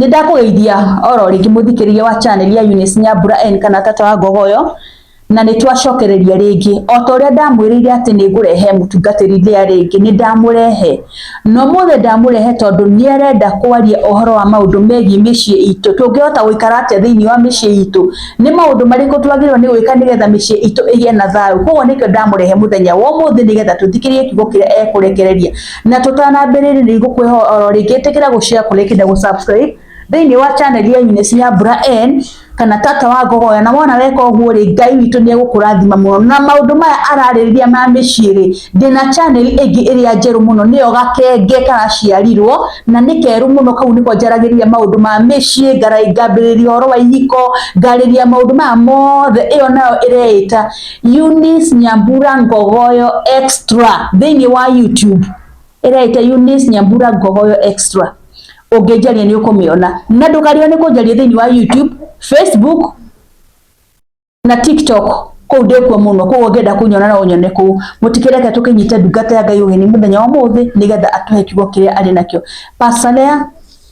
Ndakũgeithia oro rĩngĩ mũthikĩrĩria wa channel ya Eunice Nyambura N kana Tata wa Ngogoyo, na nĩ twacokereria rĩngĩ o ta ũrĩa ndamwĩrĩire atĩ nĩ ngũrehe mũtungatĩri Leah rĩngĩ, nĩ ndamũrehe. Na ũmũthĩ ndamũrehe tondũ nĩ arenda kwaria ũhoro wa maũndũ megiĩ mĩciĩ itũ, tũngĩhota gũikara atĩa thĩinĩ wa mĩciĩ itũ, nĩ maũndũ marĩkũ twagĩrĩirwo nĩ gwĩka nĩgetha mĩciĩ itũ ĩgĩe na thayũ. Koguo nĩkĩo ndamũrehe mũthenya wa ũmũthĩ nĩgetha tũthikĩrĩrie kiugo kĩrĩa ekũrekereria. Na tũtanambĩrĩria nĩ ngũkwĩhoya oro rĩngĩ ĩtĩkĩra gũ share, kũ like na gũ subscribe thĩinĩ wa channel ya Eunice Nyambura N kana Tata wa Ngogoyo. Na wona weka ũguo rĩ, Ngai witũ nĩ egũkũrathima mũno. Na maũndũ maya ararĩrĩria ma mĩciĩ rĩ, ndĩna channel ĩngĩ ĩrĩa njerũ mũno, nĩyo Gakenge karaciarirwo, na nĩ kerũ mũno. Kau nĩko njaragĩria maũndũ ma mĩciĩ, ngambĩrĩria ũhoro wa ihiko, ngarĩria maũndũ maya mothe. Ĩyo nayo ĩreĩta Eunice Nyambura Ngogoyo Extra thĩinĩ wa YouTube, ĩreĩta Eunice Nyambura Ngogoyo Extra. Ũngĩnjaria nĩ ũkũmĩona, na ndũkarigwo nĩ kũnjaria thĩinĩ wa YouTube, Facebook na TikTok. Kũu ndĩkuo mũno, koguo ũngĩenda kũnyona no ũnyone kũu. Mũtikĩreke tũkĩnyite ndungata ya Ngai ũgeni mũthenya wa ũmũthĩ nĩgetha atũhe kiugo kĩrĩa arĩ nakĩo. Pastor Leah,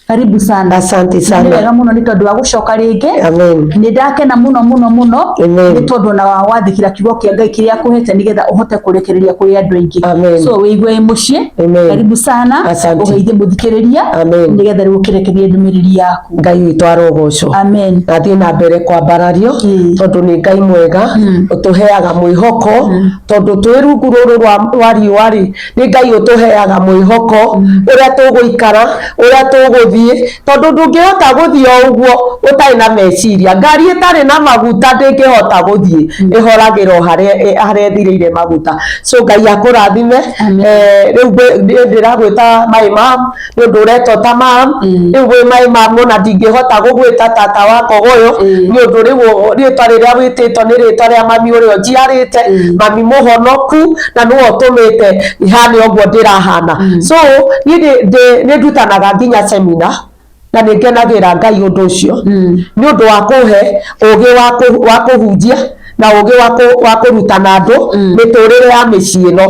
karibu sana. Asante Na nĩ sana. wega mũno nĩ tondũ wa gũcoka rĩngĩ. Amen. Nĩ ndakena mũno mũno mũno Amen. nĩ tondũ ona wa gwathĩkĩra kiugo kĩa Ngai kĩrĩa akũhete nĩgetha ũhote kũrekereria kũrĩ andũ aingĩ. Amen. So wĩigue wĩ mũciĩ. Amen. Karibu sana. Asante. Ũgeithie mũthikĩrĩria Amen. nĩgetha rĩu ũkĩrekererie ndũmĩrĩri yaku. Ngai witũ arogocwo. Amen. Na thiĩ na mbere kwambarario tondũ nĩ Ngai mwega ũtũheaga mwĩhoko, tondũ twĩ rungu rũrũ rwa riũa rĩ, nĩ Ngai ũtũheaga mwĩhoko ũrĩa tũgũikara, ũrĩa tũgũthiĩ, tondũ ndũngĩhota gũthiĩ o ũguo ũtarĩ na meciria. Ngari ĩtarĩ na maguta ndĩngĩhota gũthiĩ, ĩhoragĩra o harĩa ĩthirĩire maguta. So Ngai akũrathime. Amen. Rĩu ndĩragwĩta my mom nĩ ũndũ ũretwo ta mam. Rĩu wĩ my mom, ona ndingĩhota gũgwĩta Tata wa Ngogoyo nĩ ũndũ rĩu rĩtwa rĩrĩa wĩtĩtwo nĩ rĩtwa rĩa mami ũrĩa ũnjiarĩte, mami mũhonoku, na nĩwe ũtũmĩte hane ũguo ndĩrahana. So niĩ nĩ ndutanaga nginya seminar, na nĩ ngenagĩra Ngai ũndũ ũcio nĩ ũndũ wa kũhe ũgĩ wa kũhunjia na ũgĩ wa kũrutana andũ mĩtũrĩre ya mĩciĩ ĩno.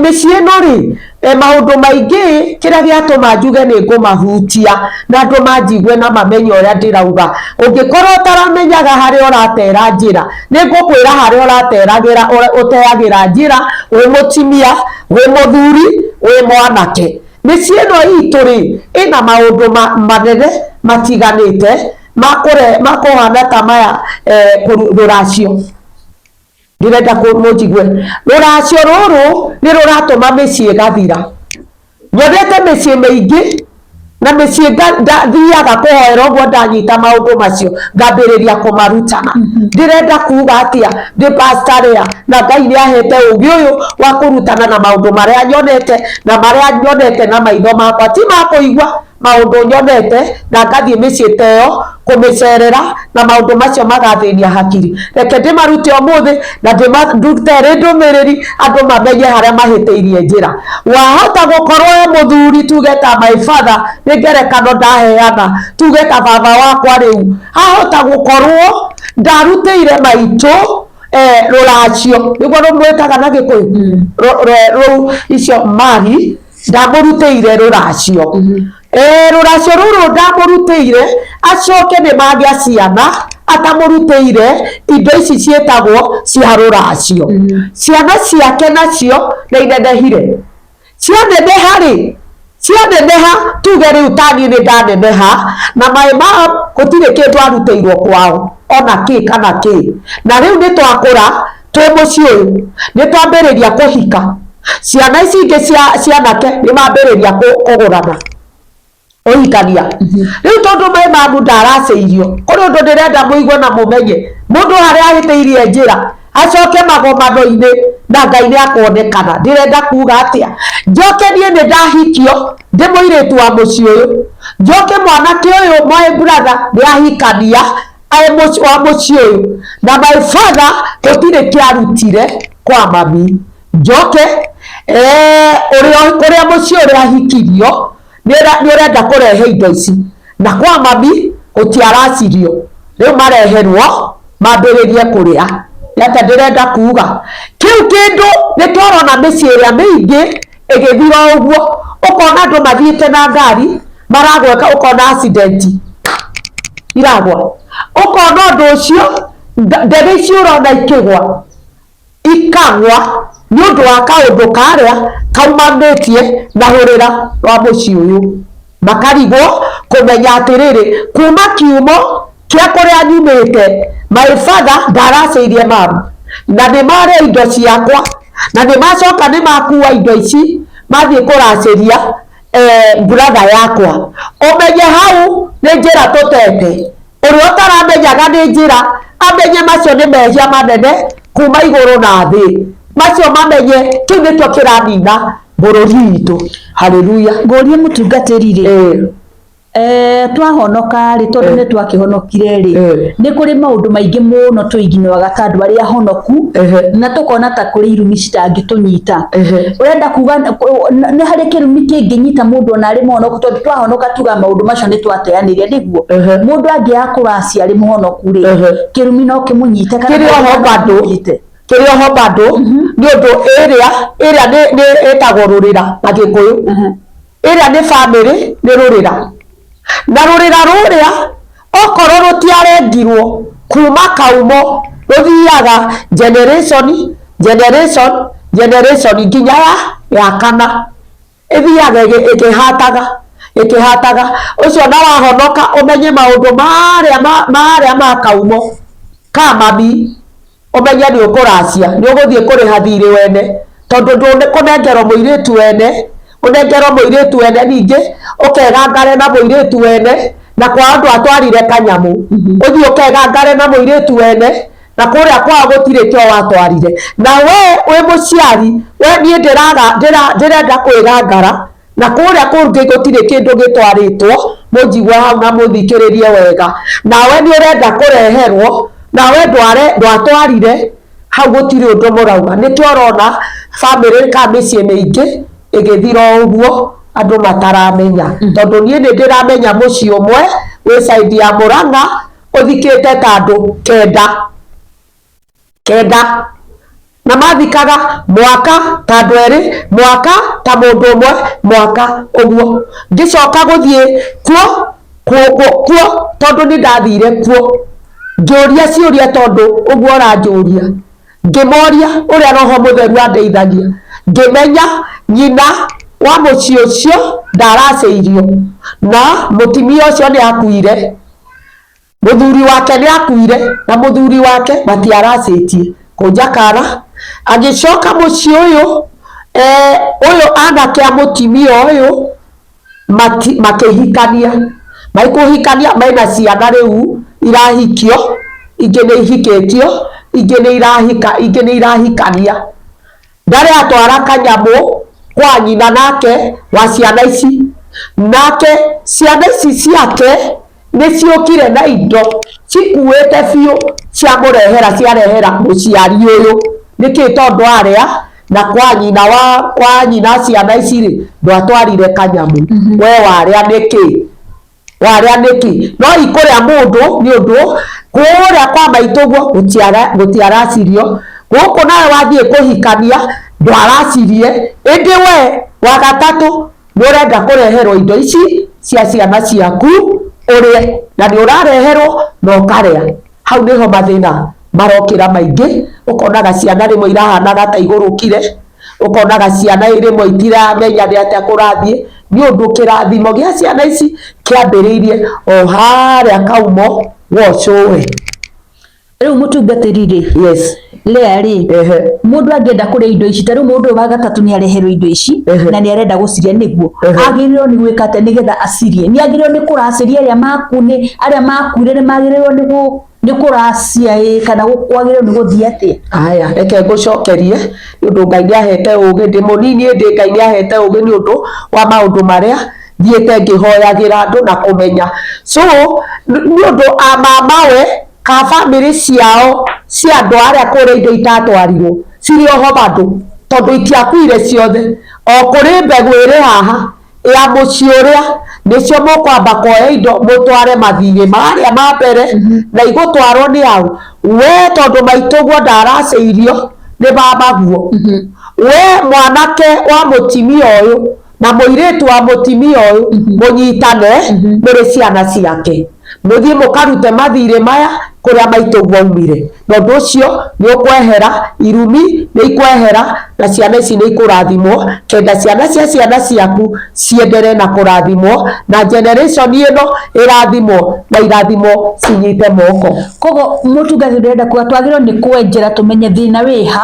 Mĩciĩ ĩno rĩ, maũndũ maingĩ kĩrĩa gĩatũma njuge nĩ ngũmahutia na andũ manjigue na mamenye ũrĩa ndĩrauga. Ũngĩkorwo ũtaramenyaga harĩa ũratera njĩra, nĩ ngũkwĩra harĩa ũrateragĩra, ũteagĩra njĩra wĩ mũtumia, wĩ mũthuri, wĩ mwanake. Mĩciĩ ĩno itũ rĩ, ĩna maũndũ manene matiganĩte makũhana ta maya, rũracio. Ndĩrenda mũnjigue, rũracio rũrũ nĩ rũratũma mĩciĩ ĩgathira. Nyonete mĩciĩ mĩingĩ na mĩciĩ thiaga kũhoera ũguo, ndanyita maũndũ macio ngambĩrĩria kũmarutana. Ndĩrenda kuga atĩa? Ndĩ Pastor Leah, na Ngai nĩ ahete ũgĩ ũyũ wa kũrutana na maũndũ marĩa nyonete, na marĩa nyonete na maitho makwa, ti ma kũigua, maũndũ nyonete na ngathiĩ mĩciĩ ta ĩyo kũmĩcerera, na maũndũ macio magathĩnia hakiri. Reke ndĩmarute ũmũthĩ na ndĩmarute ĩrĩ ndũmĩrĩri, andũ mamenye harĩa mahĩtĩirie njĩra. Wahota gũkorwo e mũthuri, tuge ta my father, nĩ ngerekano ndaheana, tuge ta baba wakwa rĩu ahota gũkorwo ndarutĩire maitũ rũracio, nĩguo rũmwĩtaga na Gĩkũyũ, rũu icio mari, ndamũrutĩire rũracio. Rũracio rũrũ ndamũrutĩire, acoke nĩ magĩa ciana atamũrutĩire indo ici ciĩtagwo cia rũracio. Ciana ciake nacio nĩ inenehire, cianeneha rĩ, cianeneha, tuge rĩu ta niĩ nĩ ndaneneha, na my mom gũtirĩ kĩndũ arutĩirwo kwao ona kĩ kana kĩ, na rĩu nĩ twakũra twĩ mũciĩ ũyũ, nĩ twambĩrĩria kũhika, ciana ici ingĩ cia cianake nĩ mambĩrĩria kũgũrana, ũhikania. Rĩu tondũ my mom ndaracĩirio, kũrĩ ũndũ ndĩrenda mũigue na mũmenye, mũndũ harĩa ahĩtĩirie njĩra acoke magomano-inĩ na Ngai nĩ akuonekana. Ndĩrenda kuga atĩa? Njoke niĩ nĩ ndahikio ndĩ mũirĩtu wa mũciĩ ũyũ, njoke mwanake ũyũ my brother nĩ ahikania wa mũciĩ ũyũ, na my father gũtirĩ kĩarutire kwa mami. Njoke ũrĩa kũrĩa mũciĩ ũrĩa ahikirio nĩ ũrenda kũrehe indo ici, na kwa mami gũtiaracirio, rĩu mareherwo mambĩrĩrie kũrĩa. Nĩ atĩa ndĩrenda kuga? Kĩu kĩndũ nĩ twarona mĩciĩ ĩrĩa mĩingĩ ĩgĩthira ũguo, ũkona andũ mathiĩte na ngari. Maragweka ũkona accident iragwa, ũkona ũndũ ũcio, ndege icio ũrona ikĩgwa ikagwa nĩ ũndũ wa kaũndũ karĩa kaumanĩtie na hũrĩra wa mũciĩ ũyũ. Makarigwo kũmenya atĩrĩrĩ, kuma kiumo kĩa kũrĩa nyumĩte, my father ndaracĩirie mam, na nĩ marĩa indo ciakwa, na nĩ macoka nĩ makua indo ici mathiĩ kũracĩria brother yakwa. Ũmenye hau nĩ njĩra tũtete. Ũrĩa ũtaramenyaga nĩ njĩra amenye macio nĩ mehia manene kuma igũrũ na thĩ, macio mamenye kĩu nĩkĩo kĩranina bũrũri witũ. Haleluya. Ngũrie mũtungatĩri rĩ, twahonoka rĩ, tondũ nĩ twakĩhonokire rĩ, nĩ kũrĩ maũndũ maingĩ mũno tũiginoaga ta andũ arĩa ahonoku, na tũkona ta kũrĩ irumi citangĩtũnyita. Ũrenda kuga nĩ harĩ kĩrumi kĩngĩnyita mũndũ ona arĩ mũhonoku? Tondũ twahonoka tuga maũndũ macio nĩ twateanĩria, nĩguo mũndũ angĩaga kũracia arĩ mũhonoku rĩ, kĩrumi no kĩmũnyite kana Kĩrĩ oho no bado. kĩmũnyite? Kĩrĩ oho bado, nĩ ũndũ ĩrĩa nĩ ĩtagwo rũrĩra na Gĩkũyũ. Ĩrĩa nĩ bamĩrĩ, nĩ rũrĩra, na rũrĩra rũrĩa okorwo rũtiarengirwo kuma kaumo, rũthiaga generation, generation, generation nginya ya kana, ĩthiaga ĩkĩhataga ĩkĩhataga. Ũcio na wahonoka, ũmenye maũndũ marĩa marĩa ma kaumo ka mami, ũmenye nĩ ũkũracia, nĩ ũgũthiĩ kũrĩha thirĩ wene, tondũ ndũkũnengerwo mũirĩtu wene, ũnengerwo mũirĩtu wene, ningĩ ũkegangare na mũirĩtu wene, na kwao ndwatwarire kanyamũ. Ũthiĩ ũkegangare na mũirĩtu wene, na kũrĩa kwao gũtirĩ kĩo watwarire. Na we wĩ mũciari, we niĩ ndĩrenda kwĩgangara, na kũrĩa kũngĩ gũtirĩ kĩndũ gĩtwarĩtwo. Mũnjigue hau na mũthikĩrĩrie wega. Nawe nĩ ũrenda kũreherwo, nawe ndware ndwatwarire hau, gũtirĩ ũndũ mũrauga. Nĩkĩo ũrona bamĩrĩ ka mĩciĩ mĩingĩ ĩgĩthira o ũguo andũ mataramenya, tondũ niĩ nĩ ndĩramenya mũciĩ ũmwe wĩ side ya Mũrang'a ũthikĩte ta andũ kenda kenda, na mathikaga mwaka ta andũ erĩ, mwaka ta mũndũ ũmwe, mwaka ũguo. Ngĩcoka gũthiĩ kuo kuo kuo, tondũ nĩ ndathire kuo ngĩũria ciũria, tondũ ũguo ũranjũria, ngĩmoria ũrĩa Roho Mũtheru andeithagia, ngĩmenya nyina wa mũciĩ ũcio ndaracĩirio, na mũtumia ũcio nĩ akuire, mũthuri wake nĩ akuire, na mũthuri wake matiaracĩtie kũnja kara. Agĩcoka mũciĩ ũyũ, ũyũ anake a mũtumia ũyũ makĩhikania, maikũhikania mena ciana rĩu irahikio, ingĩ nĩ ihikĩtio, ingĩ nĩ irahika, ingĩ nĩ irahikania. Ndarĩ atwara kanyamũ kwa nyina nake wa ciana ici, nake ciana ici ciake nĩ ciũkire na indo cikuĩte biũ, ciamũrehera, ciarehera mũciari ũyũ. Nĩkĩ? Tondũ arĩa na kwa nyina wa nyina ciana ici rĩ, ndwatwarire kanyamũ. We warĩa nĩkĩ? Warĩa nĩkĩ? No ikũrĩa mũndũ, nĩ ũndũ kũrĩa kwa maitũguo gũtiaracirio, gũkũ nawe wathiĩ kũhikania ndwaracirie, ĩndĩ we wa gatatũ nĩ ũrenda kũreherwo indo ici cia ciana ciaku ũrĩe, na nĩ ũrareherwo na ũkarĩa. Hau nĩho mathĩna marokĩra maingĩ. Ũkonaga ciana rĩmwe irahanaga ta igũrũkire, ũkonaga ciana rĩmwe itiramenya nĩ atĩa kũrathiĩ, nĩ ũndũ kĩrathimo gĩa ciana ici kĩambĩrĩirie o harĩa kaumo wocũwe. Rĩu mũtungatĩri rĩ, Yes. Lea rĩ, mũndũ angĩenda kũrĩa indo ici, ta rĩu mũndũ ũyũ wa gatatũ nĩ areherwo indo ici na nĩ arenda gũcirĩa, nĩguo agĩrĩirwo nĩ gwĩka atĩa nĩgetha acirĩe? Nĩ agĩrĩirwo nĩ kũracĩria arĩa maku nĩ arĩa makuire? Nĩ magĩrĩirwo nĩ kũracia ĩ, kana kwagĩrĩirwo nĩ gũthiĩ atĩa? Aya, reke ngũcokerie, nĩ ũndũ Ngai nĩ ahete ũgĩ. Ndĩ mũnini ĩndĩ Ngai nĩ ahete ũgĩ, nĩ ũndũ wa maũndũ marĩa thiĩte ngĩhoyagĩra andũ na kũmenya. So nĩ ũndũ a mamawe ka bamĩrĩ ciao cia andũ arĩa kũrĩa indo itatwarirwo cirĩ oho bado, tondũ itiakuire ciothe. O kũrĩ mbegũ ĩrĩ haha ya mũciĩ ũrĩa nĩcio mũkwamba kuoya indo mũtware mathirĩ marĩa ma mbere, na igũtwarwo nĩ au we, tondũ maitũguo ndaracĩirio nĩ babaguo. We mwanake wa mũtimia ũyũ, Na mũirĩtu wa mũtimia ũyũ mũnyitane mũrĩ ciana ciake, mũthiĩ mũkarute mathirĩ maya kũrĩa maitũguo aumire, na ũndũ ũcio nĩ ũkwehera irumi, nĩ ikwehera, na ciana ici nĩ ikũrathimwo, kenda ciana cia ciana ciaku cienderee na kũrathimwo, na generation ĩno ĩrathimwo na irathimo cinyite moko. Koguo mũtungatĩri, ndĩrenda kuga twagĩrĩirwo nĩ kwenjera tũmenye thĩna wĩha,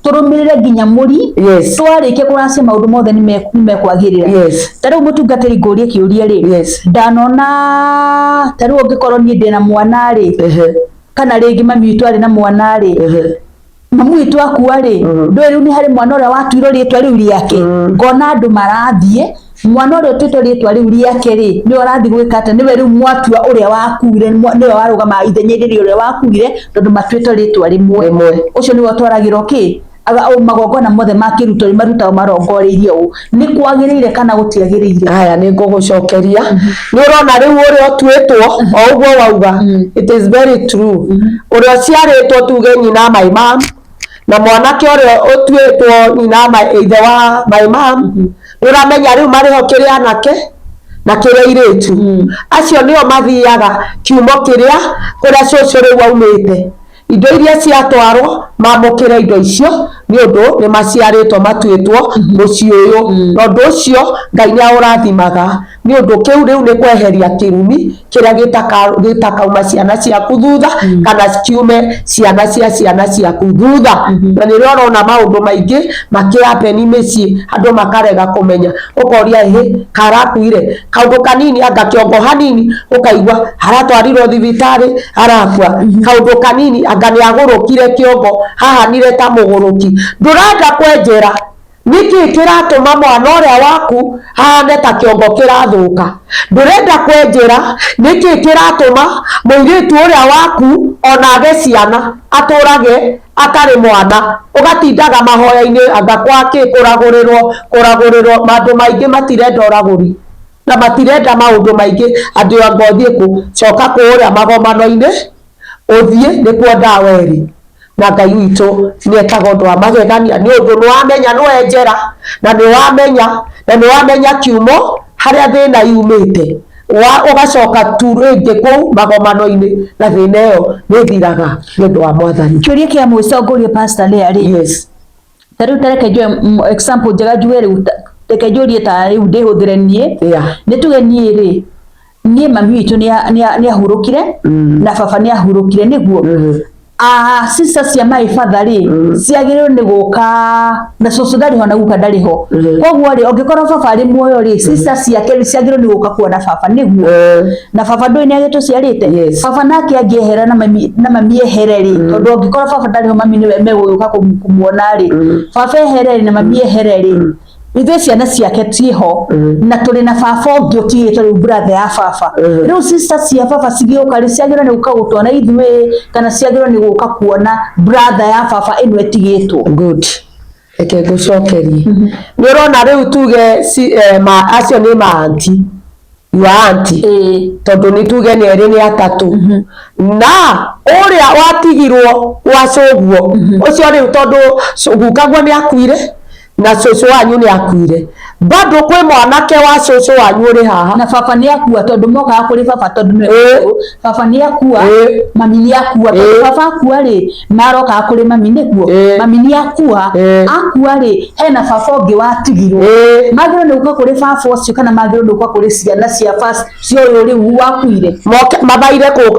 tũrũmĩrĩre nginya mũri, twarĩkia kũracia maũndũ mothe nĩ mekwagĩrĩra. Ta rĩu mũtungatĩri, ngũrie kĩũria rĩ, ndanona ta rĩu ũngĩkorwo niĩ ndĩna mwana rĩ, kana rĩngĩ mami witũ arĩ na mwana rĩ, mamu witũ akua rĩ, ndũĩ rĩu nĩ harĩ mwana ũrĩa watuirwo rĩtwa rĩu rĩake. Ngona andũ marathiĩ, mwana ũrĩa ũtuĩtwo rĩtwa rĩu rĩake rĩ, nĩwe ũrathiĩ gwĩka atĩa? Nĩwe rĩu mwatua ũrĩa wakuire, nĩwe warũgama ithenya-inĩ rĩa ũrĩa wakuire, tondũ matuĩtwo rĩtwa rĩmwe. Rĩmwe. Ũcio nĩwe ũtwaragĩrwo kĩ magongona mothe ma kĩruto nĩ marutagwo marongoreirie ũũ. Nĩ kwagĩrĩire kana gũtiagĩrĩire? Haya, nĩ ngũgũcokeria. Nĩ ũrona rĩu ũrĩa ũtuĩtwo, o ũguo wauga, it is very true. Ũrĩa ũciarĩtwo, tuge nyina my mom, na mwanake ũrĩa ũtuĩtwo nyina ithe wa my mom, nĩ ũramenya rĩu marĩho kĩrĩ anake na kĩrĩ airĩtu. Acio nĩo mathiaga kiumo kĩrĩa kũrĩa cũcũ rĩu aumĩte, indo iria ciatwarwo mamũkĩre indo icio, nĩ ũndũ nĩ maciarĩtwo matuĩtwo mũciĩ ũyũ. Na ũndũ ũcio Ngai nĩ aũrathimaga, nĩ ũndũ kĩu rĩu nĩ kweheria kĩrumi kĩrĩa gĩtakauma ciana ciaku thutha, kana kiume ciana cia ciana ciaku thutha. Na nĩrĩo ũrona maũndũ maingĩ makĩhapeni mĩciĩ, andũ makarega kũmenya, ũkoria, ĩhĩ, karakuire kaũndũ kanini, anga kĩongo hanini, ũkaigua aratwarirwo thibitarĩ, arakua. Kaũndũ kanini, anga nĩ agũrũkire kĩongo, hahanire ta mũgũrũki. Ndũrenda kwenjera nĩkĩ kĩratũma mwana ũrĩa waku ahane ta kĩongo kĩrathũka. Ndũrenda kwenjera nĩkĩ kĩratũma mũirĩtu ũrĩa waku ona age ciana, atũrage atarĩ mwana, ũgatindaga mahoya-inĩ, anga gwakĩ kũragũrĩrwo kũragũrĩrwo. Maũndũ maingĩ matirenda ũragũri na matirenda maũndũ maingĩ. Andũ anga ũthiĩ kũ coka kũrĩa magomano-inĩ, ũthiĩ nĩkuo ndawa ĩrĩ, na Ngai witũ nĩ ekaga ũndũ wa magegania, nĩ ũndũ nĩ wamenya nĩ wenjera, na nĩ wamenya kiumo harĩa thĩna yumĩte, wa ũgacoka tu rĩngĩ kũu magomano-inĩ, na thĩna ĩyo nĩ ĩthiraga nĩ ũndũ wa Mwathani. Kĩũria kĩa mũico ngũrie, Pastor Lea rĩ, ta rĩu ta reke njoe example njega, njuge rĩu reke njũrie, ta rĩu ndĩhũthĩre niĩ. Nĩ tuge niĩ rĩ, niĩ mami witũ nĩ ahurũkire na baba nĩ ahurũkire, nĩguo? Ah, sister cia my father rĩ, ciagĩrĩirwo nĩ gũka, na cũcũ ndarĩ ho na guka ndarĩ ho. Koguo rĩ, angĩkorwo baba arĩ muoyo rĩ, sister ciake rĩ, ciagĩrĩirwo nĩ gũka kuona baba, nĩguo? Na baba ndũĩ nĩ agĩtũciarĩte. Baba nake angĩehera na mami ehere rĩ, tondũ angĩkorwo baba ndarĩ ho, mami nĩwe megũgĩũka kũmuona rĩ, baba ehere rĩ na mami ehere rĩ, ithuĩ ciana ciake ciĩho na tũrĩ na baba ũngĩ ũtigĩtwo rĩu, brother ya baba. Rĩu sister cia baba cigĩũka rĩ, ciagĩrĩirwo nĩ gũka gũtuona ithuĩ, kana ciagĩrĩirwo nĩ gũka kuona brother ya baba ĩno ĩtigĩtwo? Good, reke ngũcokerie. Nĩ ũrona rĩu tuge acio nĩ ma auntie, your auntie, tondũ nĩ tuge nĩ erĩ, nĩ atatũ, na ũrĩa watigirwo gwa cũguo ũcio rĩu, tondũ gukaguo nĩ akuire na cũcũ wanyu nĩ akuire, bado kwĩ mwanake wa cũcũ wanyu ũrĩ haha. Na baba nĩ akua, tondũ mokaga kũrĩ baba, tondũ nĩwe mũkũrũ. Baba nĩ akua, mami nĩ akua, tondũ baba akua rĩ, marokaga kũrĩ mami, nĩguo? Mami nĩ akua. Akua rĩ, hena baba ũngĩ watigirwo. Magĩrĩirwo nĩ gũka kũrĩ baba ũcio, kana magĩrĩirwo nĩ gũka kũrĩ ciana cia cia ũyũ rĩu wakuire? Moke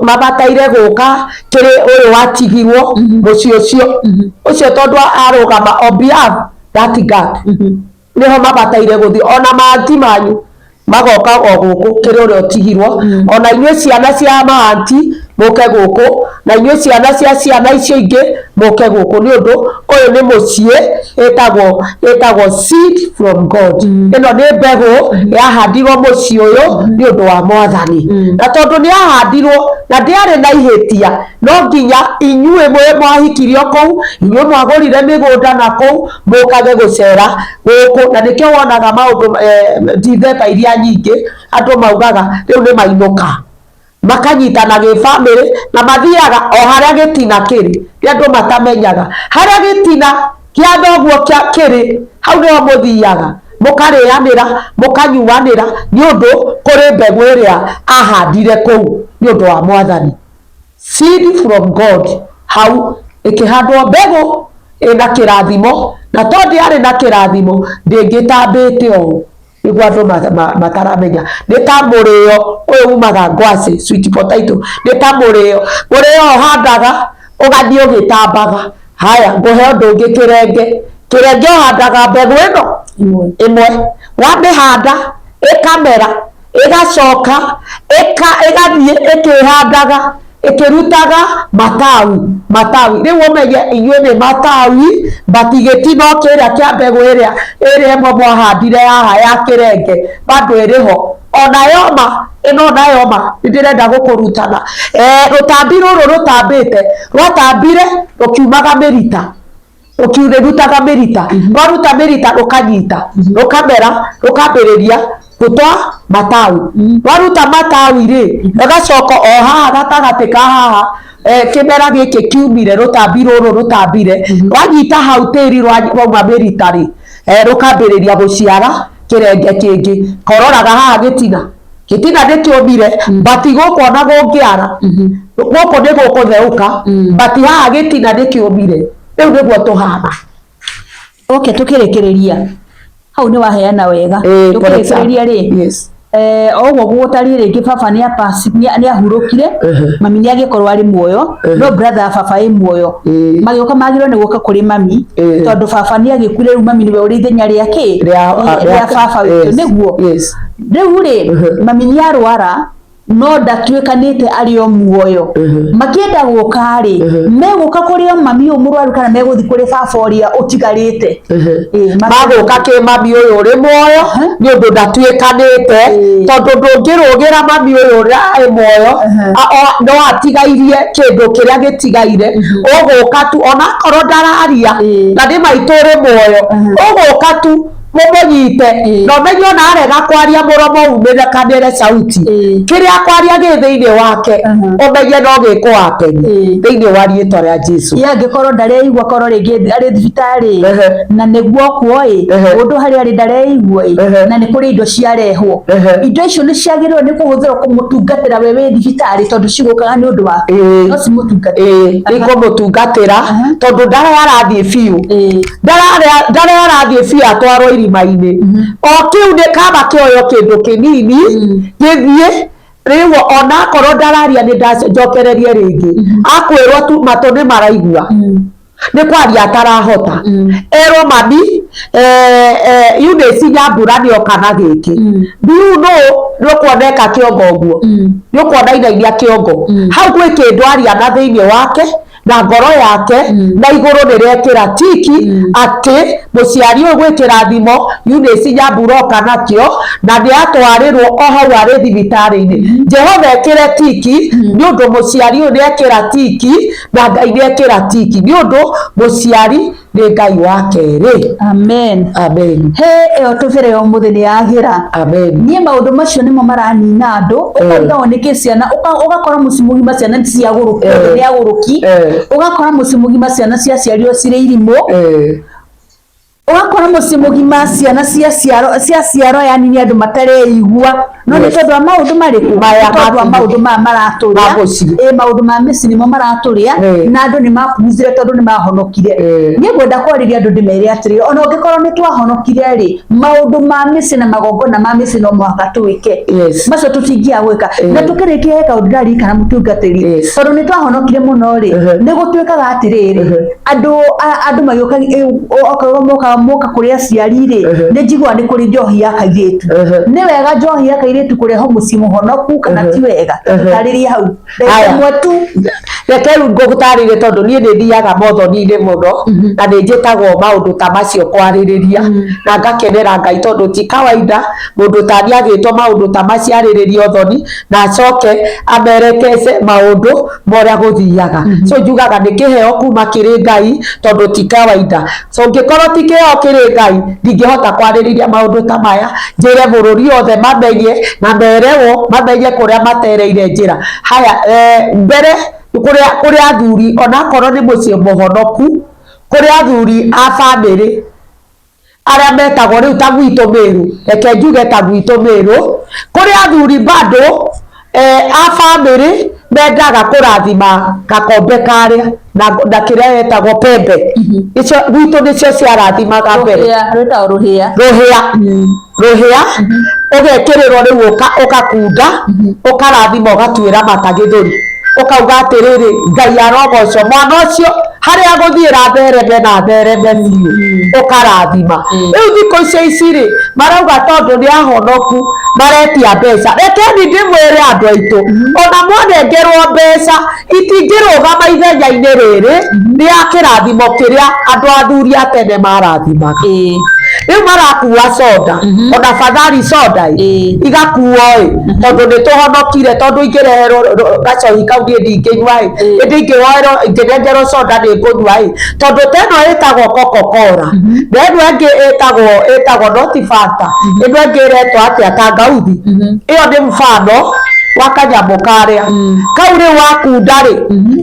mabataire gũka kĩrĩ ũyũ watigirwo mũciĩ ũcio ũcio, tondũ arũgama on behalf that gap, nĩho mabataire gũthiĩ. Ona maanti manyu magoka o gũkũ kĩrĩ ũrĩa ũtigirwo, ona inyuĩ ciana cia maanti mũke gũkũ, na inyuĩ ciana cia ciana icio ingĩ mũke gũkũ, nĩ ũndũ ũyũ nĩ mũciĩ ĩtagwo seed from God. Ĩno nĩ mbegũ yahandirwo mũciĩ ũyũ nĩ ũndũ wa Mwathani, na tondũ nĩ yahandirwo na ndĩarĩ na ihĩtia, no nginya inyuĩ mwahikirio kũu, inyuĩ mwagũrire mĩgũnda na kũu, mũkage gũcera gũkũ. Na nĩkĩo wonaga maũndũ Dithemba iria nyingĩ andũ maugaga rĩu nĩ mainũka, makanyitana gĩbamĩrĩ, na mathiaga o harĩa gĩtina kĩrĩ. Nĩ andũ matamenyaga harĩa gĩtina kĩa thoguo kĩrĩ, hau nĩho mũthiaga. Mũkarĩanĩra, mũkanyuanĩra, nĩ ũndũ kũrĩ mbegũ ĩrĩa ahandire kũu nĩ ũndũ wa Mwathani. Seed from God, hau ĩkĩhandwo mbegũ ĩna kĩrathimo, na tondũ yarĩ na kĩrathimo ndĩngĩtambĩte ũũ. Nĩguo andũ mataramenya, nĩ ta mũrĩo ũyũ umaga ngwacĩ, sweet potato, nĩ ta mũrĩo. Mũrĩo ũhandaga ũgathiĩ ũgĩtambaga. Haya, ngũhe ũndũ ũngĩ, kĩrenge. Kĩrenge ũhandaga mbegũ ĩno ĩmwe, wamĩhanda ĩkamera, ĩgacoka ĩgathiĩ ĩkĩhandaga, ĩkĩrutaga matawi matawi. Rĩu ũmenye inyuĩ nĩ matawi, but gĩtina o kĩrĩa kĩa mbegũ ĩrĩa ĩrĩa ĩmwe mwahandire haha ya kĩrenge bado ĩrĩ ho. Ona yoma ĩno, ona yoma nĩ ndĩrenda gũkũrutana. Rũtambi rũrũ rũtambĩte, rwatambire rũkiumaga mĩrita, rũkiurĩrutaga mĩrita, rwaruta mĩrita rũkanyita, rũkamera, rũkambĩrĩria gũtwa matawi. Rwaruta matawi rĩ, rũgacoka o haha gatagatĩ ka haha, kĩmera gĩkĩ kiumire, rũtambi rũrũ rũtambire rwanyita hau tĩri, rwauma mĩrita rĩ, rũkambĩrĩria gũciara kĩrenge kĩngĩ. Kororaga haha gĩtina, gĩtina nĩ kĩũmire, but gũkũ ona gũngĩara gũkũ nĩ gũkũtheũka, but haha gĩtina nĩ kĩũmire. Rĩu nĩguo tũhana. Okay, tukĩrĩkĩrĩria hau nĩ waheana wega. Tukĩrĩkĩrĩria rĩ, o ũguo gũgũtariĩ rĩngĩ, baba nĩ nĩ ahurũkire, mami nĩ agĩkorwo arĩ muoyo, no brother ya baba ĩ muoyo. Magĩũka, magĩrĩirwo nĩ gũka kũrĩ mami, tondũ baba nĩ agĩkuire, rĩu mami nĩwe ũrĩ ithenya rĩa kĩ, rĩa baba witũ. Nĩguo rĩu rĩ, mami nĩ arwara no ndatuĩkanĩte, arĩ o muoyo. Makĩenda gũka rĩ, megũka kũrĩ o mami ũyũ mũrwaru kana megũthiĩ kũrĩ baba ũrĩa ũtigarĩte? Magũka kĩ mami ũyũ ũrĩ muoyo, nĩ ũndũ ndatuĩkanĩte, tondũ ndũngĩrũgĩra mami ũyũ ũrĩa arĩ muoyo, no atigairie kĩndũ kĩrĩa gĩtigaire. Ũgũka tu onakorwo ndararia, na nĩ maitũ ũrĩ muoyo, ũgũka tu mũmũnyite, na ũmenye ona arega kwaria, mũromo umĩrekanĩre sauti, kĩrĩa kwaria gĩ thĩinĩ wake, ũmenye no gĩkũ happen thĩinĩ wa rĩtwa rĩa Jesu. Ye angĩkorwo ndareigua, korwo rĩngĩ arĩ thibitarĩ, na nĩguo kuo ĩ, ũndũ harĩa arĩ ndareigua ĩ, na nĩ kũrĩ indo ciarehwo, indo icio nĩ ciagĩrĩirwo nĩ kũhũthĩrwo kũmũtungatĩra we wĩ thibitarĩ, tondũ cigũkaga nĩ ũndũ wake, no cimũtungatĩre? Ĩĩ, nĩikũmũtungatĩra, tondũ ndarĩa arathiĩ biũ, ndarĩa arathiĩ biũ atwarwo irima-inĩ. O kĩu nĩ kaba kĩoyo kĩndũ kĩnini gĩthiĩ rĩu, onakorwo ndararia, nĩ ndacokererie rĩngĩ, akwĩrwo tu matũ nĩ maraigua, nĩ kwaria atarahota, erwo mami, Eunice Nyambura nĩ oka na gĩkĩ. Do you know, nĩ ũkuona eka kĩongo ũguo, nĩ ũkuona inainia kĩongo hau, gwĩ kĩndũ aria na thĩinĩ wake na ngoro yake, na igũrũ nĩ rĩekĩra tiki atĩ mũciari ũyũ gwĩ kĩrathimo Eunice Nyambura oka nakĩo, na nĩ atwarĩrwo o hau arĩ thibitarĩ-inĩ. Jehova ekĩre tiki, nĩ ũndũ mũciari ũyũ nĩ ekĩra tiki, na Ngai nĩ ekĩra tiki, nĩ ũndũ mũciari nĩ Ngai wa kerĩ. Amen. Amen. He ĩyo tũbĩre ya ũmũthĩ nĩ yagĩra. Amen. Niĩ maũndũ macio nĩmo maranina andũ, ũkarigagwo nĩkĩ ciana, ũgakora mũciĩ mũgima ciana nĩ ciagũrũki, nĩ agũrũki, ũgakora mũciĩ mũgima ciana ciaciarirwo cirĩ irimũ, ũgakora mũciĩ mũgima ciana ciaciarwo yani nĩ andũ matareigua, no nĩ tondũ wa maũndũ marĩkũ? Maya. Nĩ tondũ wa maũndũ maya maratũrĩa. Ma mũciĩ. Ĩ, maũndũ ma mĩciĩ nĩmo maratũrĩa, na andũ nĩ mapunzire tondũ nĩ mahonokire. Niĩ ngwenda kwarĩria andũ ndĩmere atĩrĩrĩ, ona ũngĩkorwo nĩ twahonokire rĩ, maũndũ ma mĩciĩ na magongona ma mĩciĩ no mũhaka twĩke. Macio tũtingĩaga gwĩka. Na tũkĩrĩkia, he kaũndũ ndaririkana, mũtungatĩri, tondũ nĩ twahonokire mũno rĩ, nĩ gũtuĩkaga atĩrĩrĩ, andũ magĩũka, okorwo moka kũrĩ aciari rĩ, nĩ njiguaga nĩ kũrĩ njohi ya kairĩtu. Nĩ wega njohi ya kairĩtu kũrehwo mũciĩ mũhonoku kana ti wega? Tarĩria hau ndagĩka Haya. ĩmwe tu. Reke rĩu ngũgũtarĩrie, tondũ niĩ nĩ thiaga mothoni-inĩ mũno, na nĩ njĩtagwo maũndũ ta macio kwarĩrĩria, na ngakenera Ngai, tondũ ti kawaida mũndũ ta niĩ agĩtwo maũndũ ta macio arĩrĩrie ũthoni na acoke amerekece maũndũ ma ũrĩa gũthiaga. So njugaga nĩ kĩheo kuma kĩrĩ Ngai, tondũ ti kawaida. So ngĩkorwo ti kĩheo kĩrĩ Ngai, ndingĩhota kwarĩrĩria maũndũ ta maya, njĩre bũrũri othe mamenye na merewo mamenye kũrĩa matereire njĩra. Haya, mbere kũrĩa kũrĩ athuri, onakorwo nĩ mũciĩ mũhonoku, kũrĩ athuri a bamĩrĩ. Arĩa metagwo rĩu ta gwitũ Mĩrũ, reke njuge ta gwitũ Mĩrũ, kũrĩ athuri bado a bamĩrĩ mendaga kũrathima gakombe karĩa na kĩrĩa getagwo pembe. Icio gwitũ nĩcio ciarathimaga mbere. Rũhĩa, rwĩtagwo rũhĩa. Rũhĩa, rũhĩa ũgekĩrĩrwo rĩu ũgakunda, ũkarathima, ũgatuĩra mata gĩthũri, ũkauga atĩrĩrĩ, Ngai arogocwo, mwana ũcio harĩa agũthiĩra athereme na athereme biũ, ũkarathima. Rĩu thikũ icio ici rĩ, marauga tondũ nĩ ahonoku maretia mbeca. Rekeni ndĩmwĩre andũ aitũ, ona mwanengerwo mbeca itingĩrũgama ithenya-inĩ rĩrĩ rĩa kĩrathimo kĩrĩa andũ athuri a tene marathimaga. Rĩu marakua soda, ona bathari soda ĩ, igakuo ĩ, tondũ nĩ tũhonokire, tondũ ingĩreherwo gacohi kau niĩ ndingĩnyua ĩ, ĩndĩ ingĩhoerwo, ingĩnengerwo soda nĩ ngũnyua ĩ, tondũ ta ĩno ĩtagwo Coca-Cola, na ĩno ĩngĩ ĩtagwo not Fanta, ĩno ĩngĩ ĩretwo atĩa, tangauthi, ĩyo nĩ mfano wa kanyamũ karĩa kau. Rĩu wakunda rĩ,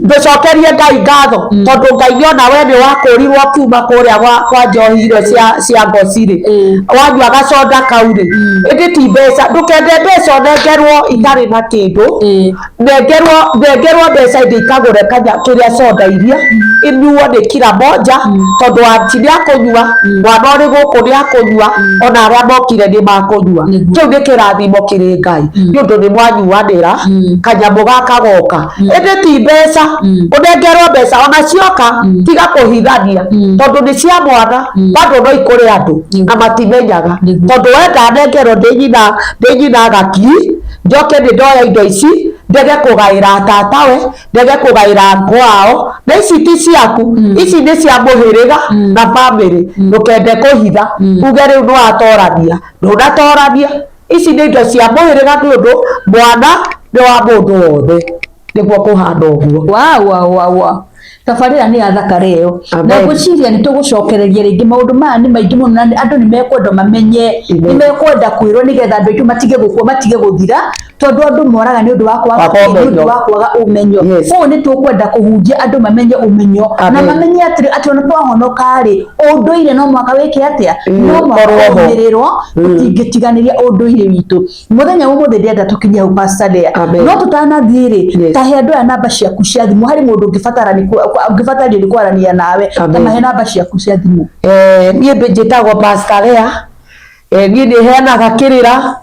ndũcokerie Ngai ngatho, tondũ Ngai nĩona we nĩ wakũrirwo ũkiuma kũrĩa kwa njohi iria cia ngoci rĩ, wanyua gacoda kau rĩ, ĩndĩ ti mbeca. Ndũkende mbeca ũnengerwo itarĩ na kĩndũ. Nengerwo mbeca ĩndĩ ikagũre kanya kĩrĩa soda iria inyuo nĩ kila moja, tondũ anti nĩ akũnyua, mwana ũrĩ gũkũ nĩ akũnyua, ona arĩa mokire nĩ makũnyua. Kĩu nĩ kĩrathimo kĩrĩ Ngai, nĩ ũndũ nĩ mwanyuanĩra kanyamũ gaka goka, ĩndĩ ti mbeca. Ũnengerwo mbeca ona cioka, tiga kũhithania, tondũ nĩ cia mwana, bado no ikũrĩ andũ na matimenyaga. Tondũ wenda nengerwo ndĩ nyina gaki, njoke nĩ ndoya indo ici ndege kũgaĩra tatawe, ndege kũgaĩra ngwao, na ici ti ciaku, ici nĩ cia mũhĩrĩga na bamĩrĩ. Ndũkende kũhitha uge rĩu nĩ watorania, ndũnatorania. Ici nĩ indo cia mũhĩrĩga, nĩ ũndũ mwana nĩ wa mũndũ wothe, nĩguo kũhana ũguo. Wa tabarĩra nĩ yathakara ĩyo. Na ngwĩciria nĩ tũgũcokereria rĩngĩ. Maũndũ maya nĩ maingĩ mũno na andũ nĩ mekwenda mamenye, nĩ mekwenda kwĩrwo nĩgetha andũ aitũ matige gũkua, matige gũthira, tondũ andũ moraga nĩ ũndũ wa kwaga Kwaga nĩ ũndũ ũmenyo. Wa kwaga ũmenyo. Koguo nĩ tũkwenda kũhunjia andũ mamenye ũmenyo na mamenye atĩrĩ, atĩ ona twahonoka rĩ, ũndũire no mũhaka wĩke atĩa? No mũhaka Ũkorwo ho. ũrũmĩrĩrwo. Tũtingĩtiganĩria ũndũire witũ. Mũthenya wa ũmũthĩ ndĩrenda tũkinye hau, Pastor Lea. Amen. No tũtanathiĩ rĩ, ta he andũ aya namba ciaku cia thimũ, harĩ mũndũ ũngĩbatara nĩ ũngĩbatario nĩ kwaranĩria nawe, ta mahe namba ciaku cia thimũ. Niĩ njĩtagwo Pastor Lea. Niĩ nĩ heanaga kĩrĩra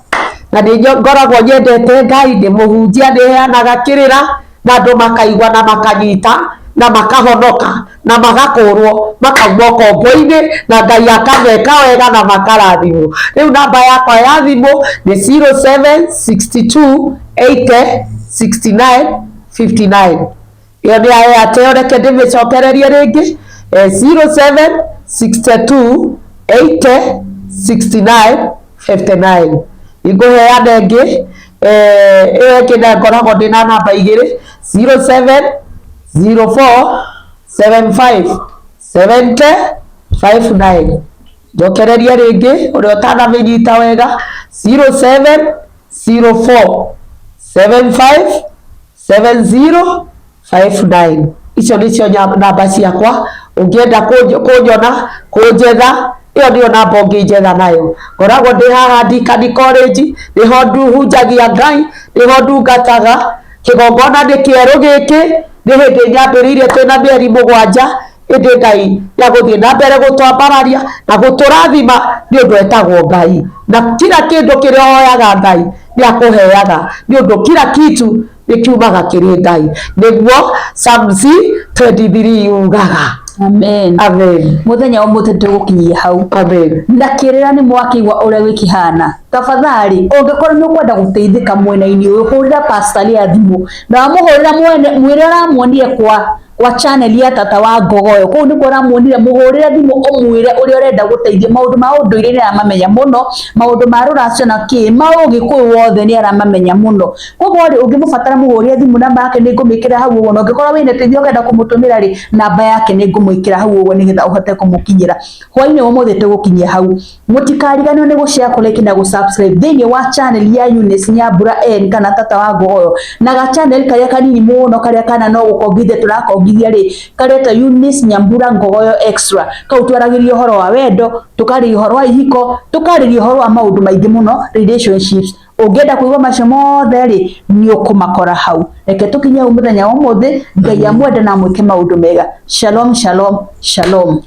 na nĩ ngoragwo nyendete Ngai, ndĩ mũhunjia, nĩ heanaga kĩrĩra na andũ makaigua na makanyita na makahonoka na magakũrwo makauma ũkombo-inĩ, na Ngai akameka wega na makarathimwo. Rĩu namba yakwa ya thimũ nĩ 0762 80 69 59. Ĩyo nĩ ya Airtel. Reke ndĩmĩcokererie rĩngĩ, 0762 80 69 59. Nĩngũheana ĩngĩ, ĩyo ĩngĩ nayo ngoragwo ndĩna namba igĩrĩ, 0704 75 70 59. Njokererie rĩngĩ ũrĩa ũtanamĩnyita wega, 0704 75 70 59. Icio nĩcio namba ciakwa. Ũngĩenda kũnyona, kũnjetha, ĩyo nĩyo namba ũngĩnjetha nayo. Ngoragwo ndĩ haha Ndikani College, nĩho hunjagia Ngai, nĩho ndungataga. Kĩgongona nĩ kĩerũ gĩkĩ, nĩ hĩndĩ nyambĩrĩirie, twĩna mĩeri 7, ĩndĩ Ngai nĩagũthiĩ na mbere gũtwambararia na gũtũrathima, nĩ ũndũ etagwo Ngai, na kila kĩndũ kĩrĩa ũhoyaga Ngai nĩ akũheaga, nĩ ũndũ kila kitu nĩ kiumaga kĩrĩ Ngai, nĩguo Psalms 23 yugaga. Amen. Amen. Muthenya wa mũthĩ tũgũkinyia hau. Amen. Na kĩrĩra nĩ mwakĩigua ũrĩa gĩkĩhana. Tafadhali, ũngĩkorwo nĩ ũkwenda gũteithĩka mwena-inĩ ũyũ, hũrĩra Pastor Lea thimũ, na wamũhũrĩra mwene mwĩre ũramuonire kwa channel ya Tata wa Ngogoyo, kũu nĩkuo ũramuonire. Mũhũrĩre thimũ ũmwĩre ũrĩa ũrenda gũteithio maũndũ ma ũndũire, nĩ aramamenya mũno, maũndũ ma rũracio na kĩ ma ũgĩkũyũ wothe nĩ aramamenya mũno. Koguo rĩ, ũngĩmũbatara mũhũrĩre thimũ, namba yake nĩ ngũmĩkĩra hau ũguo, na ũngĩkorwo wĩna ũteithio ũkenda kũmũtũmĩra rĩ, namba yake nĩ ngũmwĩkĩra hau ũguo nĩgetha ũhote kũmũkinyĩra. Hwainĩ wa ũmũthĩ tũgũkinyia hau. Mũtikariganĩrwo nĩ gũshare, kũ-like na gũ-subscribe thĩinĩ wa channel ya Eunice Nyambura N kana Tata wa Ngogoyo, na ga channel karĩa kanini mũno karĩa kana no gũkongithia tũrakongithia. ndĩrahingithia rĩ kareta Eunice Nyambura Ngogoyo Extra. Kau twaragĩria ũhoro wa wendo, tũkarĩria ũhoro wa ihiko, tũkarĩria ũhoro wa maũndũ maingĩ mũno relationships. Ũngĩenda kũigua macio mothe rĩ nĩ ũkũmakora hau. Reke tũkinye hau mũthenya wa ũmũthĩ. Ngai amwende na amwĩke maũndũ mega. Shalom, shalom, shalom.